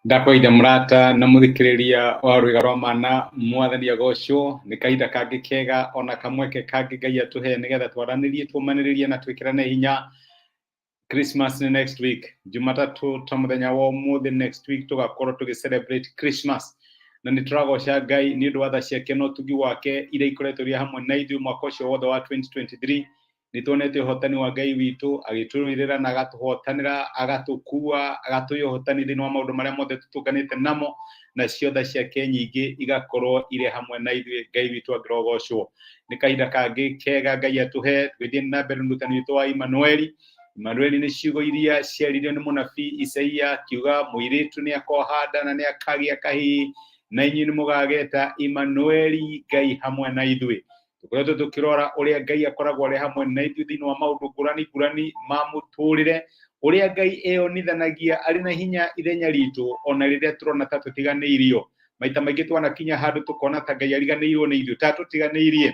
Ndakũgeithia mũrata na mũthikĩrĩria wa rwĩga rwa mana, mwathani agocwo. Nĩ kahinda kangĩ kega ona kamweke kangĩ Ngai atũhe nĩgetha twaranĩrie, tũmanĩrĩrie na twĩkĩrane hinya. Christmas nĩ next week, Jumatatũ ta mũthenya wa ũmũthĩ next week tũgakorwo tũgĩ celebrate Christmas, na nĩ tũragoca Ngai nĩ ũndũ wa tha ciake na ũtugi wake iria ikoretwo irĩ hamwe na ithuĩ mwaka ũcio wothe wa 2023. Nĩ tuonete ũhotani wa Ngai witũ agĩtũrũĩrĩra na agatũhotanĩra, agatũkua, agatũhe ũhotani thĩinĩ wa maũndũ marĩa mothe tũtũnganĩte namo, na ciotha ciake nyingĩ igakorwo irĩ hamwe na ithuĩ. Ngai witũ angĩrogocwo. Nĩ kahinda kangĩ kega Ngai atũhe tũgĩthiĩ na mbere ũrutani witũ wa Imanueli. Imanueli nĩ ciugo iria ciaririo nĩ mũnabii Isaia akiuga mũirĩtu nĩ akoha nda na nĩ akagĩa kahĩĩ, na inyuĩ nĩ mũgageta Imanueli, Ngai hamwe na ithuĩ. Tũkoretwo tũkĩrora ũrĩa Ngai akoragwo arĩ hamwe na ithuĩ thĩinĩ wa maũndũ ngũrani ngũrani ma mũtũrĩre, ũrĩa Ngai eyonithanagia arĩ na hinya ithenya ritũ ona rĩrĩa tũrona ta tũtiganĩirio. Maita maingĩ twanakinya handũ tũkona ta Ngai ariganĩirwo nĩ ithuĩ, ta tũtiganĩirie,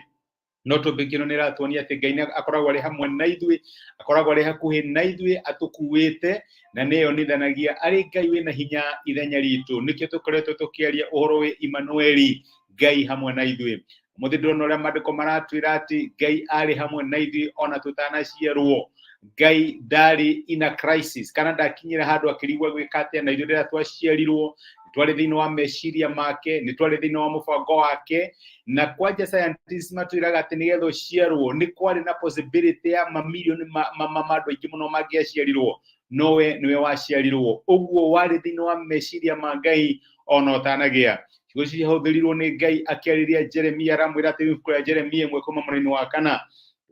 no topic ĩno nĩ ĩratuonia atĩ Ngai akoragwo arĩ hamwe na ithuĩ, akoragwo arĩ hakuhĩ na ithuĩ, atũkuĩte na nĩ eyonithanagia arĩ Ngai wĩna hinya ithenya ritũ. Nĩkĩo tũkoretwo tũkĩaria ũhoro wĩ Imanueli, Ngai hamwe na ithuĩ. Mũthĩ ndĩrona ũrĩa maandĩko maratwĩra atĩ Ngai arĩ hamwe na ithuĩ ona tũtanaciarwo. Ngai ndarĩ in a crisis kana ndakinyĩra handũ akĩrigwo gwĩka atĩa na ithuĩ. Rĩrĩa twaciarirwo nĩ twarĩ thĩinĩ wa meciria make, nĩ twarĩ thĩinĩ wa mũbango wake. Na kwanja scientists matwĩraga atĩ nĩgetha ũciarwo nĩ kwarĩ na possibility ya mamirioni ma andũ aingĩ mũno mangĩaciarirwo, nowe nĩwe waciarirwo. Ũguo warĩ thĩinĩ wa meciria ma Ngai ona ũtanagĩa. Ciugo ici ciahũthĩrirwo nĩ Ngai akĩarĩria Jeremia, aramwĩra atĩ ibuku rĩa Jeremia 1 kuma mũraini wa 4,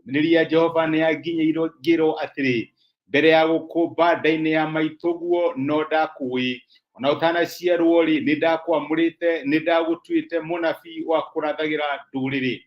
ndũmĩrĩri ya Jehova nĩ yanginyĩirwo ngĩrwo atĩrĩ, mbere ya gũkũmba nda-inĩ ya maitũguo no ndakũĩ, ona ũtanaciarwo rĩ, nĩ ndakwamũrĩte, nĩ ndagũtuĩte mũnabii wa kũrathagĩra ndũrĩrĩ.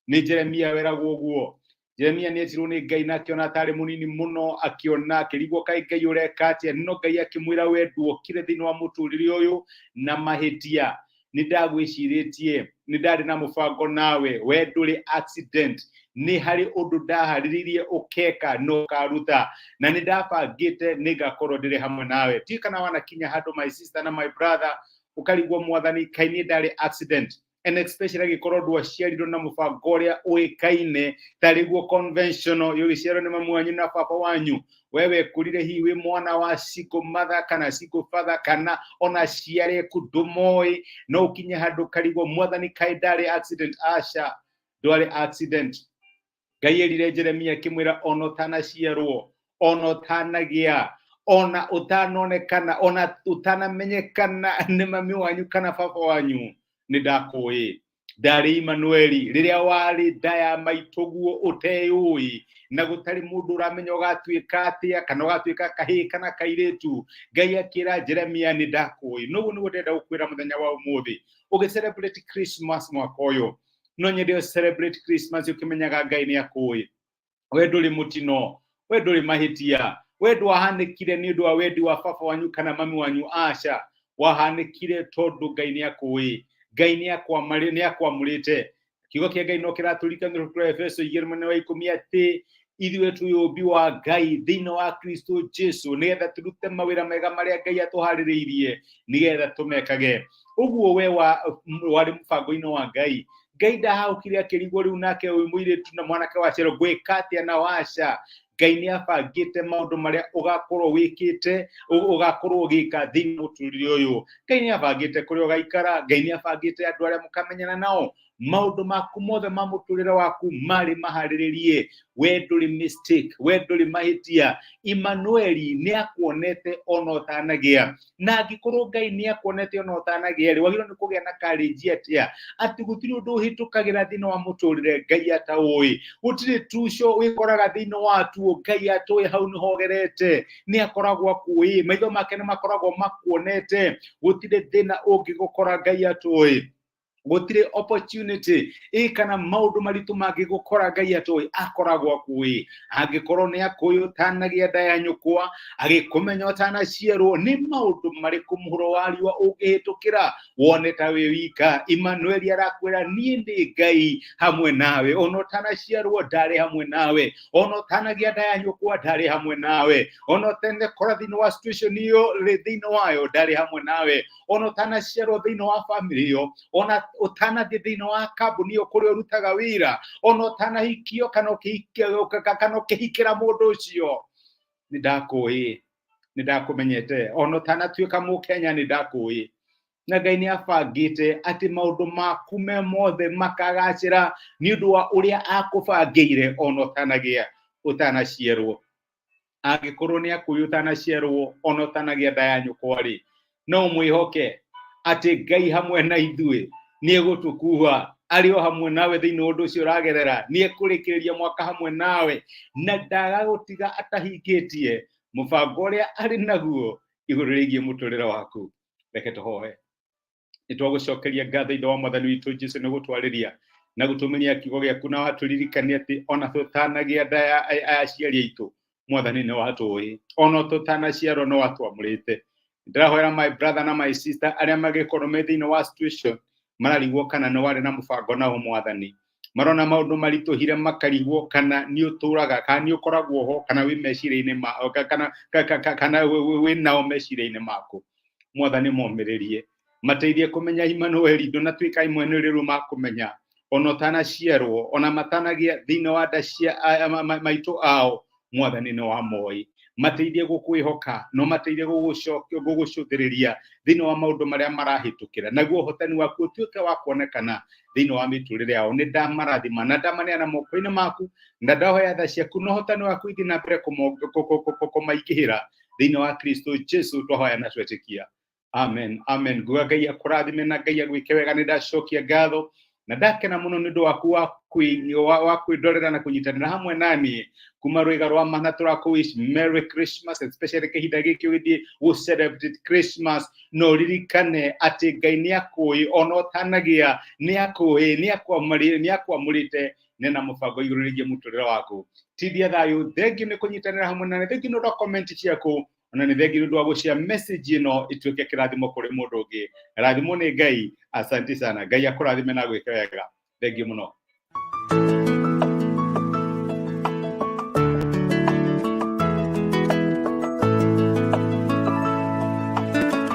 Nĩ Jeremia weragwo ũguo. Jeremia nĩ etirwo nĩ Ngai na akĩona atarĩ mũnini mũno, akĩona akĩrigwo kaĩ Ngai ũreka atĩa, no Ngai akĩmwĩra we nduokire thĩinĩ wa mũtũrĩre ũyũ na mahĩtia, nĩ ndagwĩcirĩtie, nĩ ndarĩ na mũbango nawe, we ndũrĩ accident, nĩ harĩ ũndũ ndaharĩrĩirie ũkeka na ũkaruta, na nĩ ndabangĩte nĩ ngakorwo ndĩrĩ hamwe nawe. Ndiũĩ kana wanakinya handũ, my sister na my brother, ũkarigwo mwathani kaĩ niĩ ndarĩ accident, and especially angĩkorwo ndwaciarirwo na mũbango ũrĩa ũĩkaine tarĩguo conventional, ũgĩciarwo nĩ mamu wanyu na baba wanyu, we wekũrire hihi wĩ mwana wa single mother kana single father, kana ona aciari aku ndũmoĩ, no ũkinye handũ ũkarigwo mwathani kaĩ ndarĩ accident. Aca, ndwarĩ accident. Ngai erire Jeremia akĩmwĩra ona ũtanaciarwo, ona ũtanagĩa, ona ũtanonekana, ona ũtanamenyekana nĩ mami wanyu kana baba wanyu, nĩ ndakũĩ. Ndarĩ Imanueli rĩrĩa warĩ nda ya maitũguo ũteyũĩ na gũtarĩ mũndũ ũramenya ũgatuĩka atĩa, kana ũgatuĩka kahĩĩ kana kairĩtu. Ngai akĩra Jeremia nĩ ndakũĩ. Noguo nĩguo ndĩrenda gũkwĩra mũthenya wa ũmũthĩ ũgĩ celebrate Christmas mwaka ũyũ. No nyende ũ celebrate Christmas ũkĩmenyaga Ngai nĩ akũĩ. We ndũrĩ mũtino, we ndũrĩ mahĩtia, we ndwahanĩkire nĩ ũndũ wa wendi wa baba wanyu kana mami wanyu. Aca, wahanĩkire tondũ Ngai nĩ akũĩ, Ngai nĩ akwamũrĩte. Kiugo kĩa Ngai no kĩratũririkania rũkũ rwa Efeso 2 mwena wa 10 atĩ ithuĩ twĩ ũmbi wa Ngai thĩinĩ wa Kristo Jesu, nĩgetha tũrute mawĩra mega marĩa Ngai atũharĩrĩirie nĩgetha tũmekage. Ũguo we warĩ mũbango-inĩ wa Ngai. Ngai ndahahũkire akĩrigwo rĩu nake ũyũ mũirĩtu na mwanake waciarwo ngwĩka atĩa nao. Aca, Ngai nĩ abangĩte maũndũ marĩa ũgakorwo wĩkĩte, ũgakorwo ũgĩka thĩinĩ wa mũtũrĩre ũyũ. Ngai nĩ abangĩte kũrĩa ũgaikara, Ngai nĩ abangĩte andũ arĩa mũkamenyana nao, maũndũ maku mothe ma mũtũrĩre waku marĩ maharĩrĩrie. We ndũrĩ mistake, we ndũrĩ mahĩtia. Imanueli nĩ akuonete ona ũtanagĩa. Na angĩkorwo Ngai nĩ akuonete ona ũtanagĩa rĩ, wagĩrĩirwo nĩ kũgĩa na courage atĩa atĩ gũtirĩ ũndũ ũhĩtũkagĩra thĩinĩ wa mũtũrĩre Ngai ataũĩ, gũtirĩ tuco wĩkoraga thĩinĩ watuo Ngai atũĩ hau nĩho ũgerete. Nĩ akoragwo akũĩ, maitho make nĩ makoragwo makuonete, gũtirĩ thĩna ũngĩgũkora Ngai atũĩ. Gũtirĩ opportunity ĩ kana maũndũ maritũ mangĩgũkora Ngai atoĩ, akoragwo akũĩ. Angĩkorwo nĩ akũĩ ũtanagĩa nda ya nyũkwa, agĩkũmenya ũtanaciarwo, nĩ maũndũ marĩkũ mũhuro wa riũa ũngĩhĩtũkĩra wone ta wĩ wika? Emmanuel arakwĩra niĩ nĩ Ngai hamwe nawe, ona ũtanaciarwo ndarĩ hamwe nawe, ona ũtanagĩa nda ya nyũkwa ndarĩ hamwe nawe, ona ũtanekora thĩinĩ wa situation ĩyo rĩ thĩinĩ wayo ndarĩ hamwe nawe, ona ũtanaciarwo thĩinĩ wa family ĩyo, ona ũtanathiĩ thĩinĩ wa kambuni ĩyo kũrĩa ũrutaga wĩra, ona ũtanahikio kana kana ũkĩhikĩra mũndũ ũcio, nĩ ndakũĩ, nĩ ndakũmenyete, ona ũtanatuĩka mũkenya nĩ ndakũĩ. Na Ngai nĩ abangĩte atĩ maũndũ maku me mothe makagacĩra nĩ ũndũ wa ũrĩa akũbangĩire ona ũtanagĩa ũtanaciarwo. Angĩkorwo nĩ akũĩ ũtanaciarwo ona ũtanagĩa nda ya nyũkwa rĩ, no mwĩhoke atĩ Ngai hamwe na ithuĩ nĩ egũtũkuua, arĩ o hamwe nawe thĩinĩ wa ũndũ ũcio ũragerera, nĩ ekũrĩkĩrĩria mwaka hamwe nawe, na ndagagũtiga atahingĩtie mũbango ũrĩa arĩ naguo igũrũ rĩgiĩ mũtũrĩre waku. Reke tũhoe. Nĩ twagũcokeria ngatho Ithe wa Mwathani witũ Jesu nĩ gũtwarĩria na gũtũmĩria kiugo gĩaku, na watũririkania atĩ ona tũtanagĩa nda ya aciari aitũ Mwathani nĩ watũĩ, ona tũtanaciarwo nĩ watwamũrĩte. Ndĩrahoera my brother na my sister arĩa magĩkorwo me thĩinĩ wa situation mararigwo kana nĩ warĩ na mũbango nao Mwathani, marona maũndũ maritũhire makarigwo kana nĩ ũtũraga kana nĩ ũkoragwo ho kana wĩ meciria-inĩ mao kana wĩ nao meciria-inĩ maku. Mwathani momĩrĩrie, mateithie kũmenya Emmanuel ndũnatuĩka Emmanuel rĩu makũmenya ona ũtanaciarwo, ona matanagĩa thĩinĩ wa nda cia maitũ ao, Mwathani nĩ wa moĩ. Mateithie gũkwĩhoka, no mateithie gũgũcũthĩrĩria thĩinĩ wa maũndũ marĩa marahĩtũkĩra, naguo ũhotani waku ũtuĩke wa kuonekana thĩinĩ wa mĩtũrĩre yao. Nĩ ndamarathima na ndamaneana moko-inĩ maku, na ndahoya tha ciaku na ũhotani waku ithiĩ na mbere kũmaingĩhĩra thĩinĩ wa Kristo Jesu twahoya na twetĩkia. Amen, amen. Nguga Ngai akũrathime na Ngai agwĩke wega. Nĩ ndacokia ngatho na ndakena mũno nĩ ũndũ waku wa kwĩndorera na kũnyitanĩra hamwe naniĩ kuma rwĩga rwa mana. Tũrakũ wish Merry Christmas, especially kĩhinda gĩkĩ ũgĩthiĩ gũ celebrate Christmas, no ũririkane atĩ Ngai nĩ akũĩ ona ũtanagĩa, nĩ akũĩ, nĩ akwamũrĩte nena mũbango igũrũ rĩgiĩ mũtũrĩre waku. Tithia thayũ. Thengiũ nĩ kũnyitanĩra hamwe nani, thengiũ nĩ ũndũ wa comment ciaku, ona nĩ thengiũ nĩ ũndũ wa gũshare message ĩno ĩtuĩke kĩrathimo kũrĩ mũndũ ũngĩ. Rathimwo nĩ Ngai. Asante sana. Ngai akũrathime na gwĩke wega. Thengiũ mũno.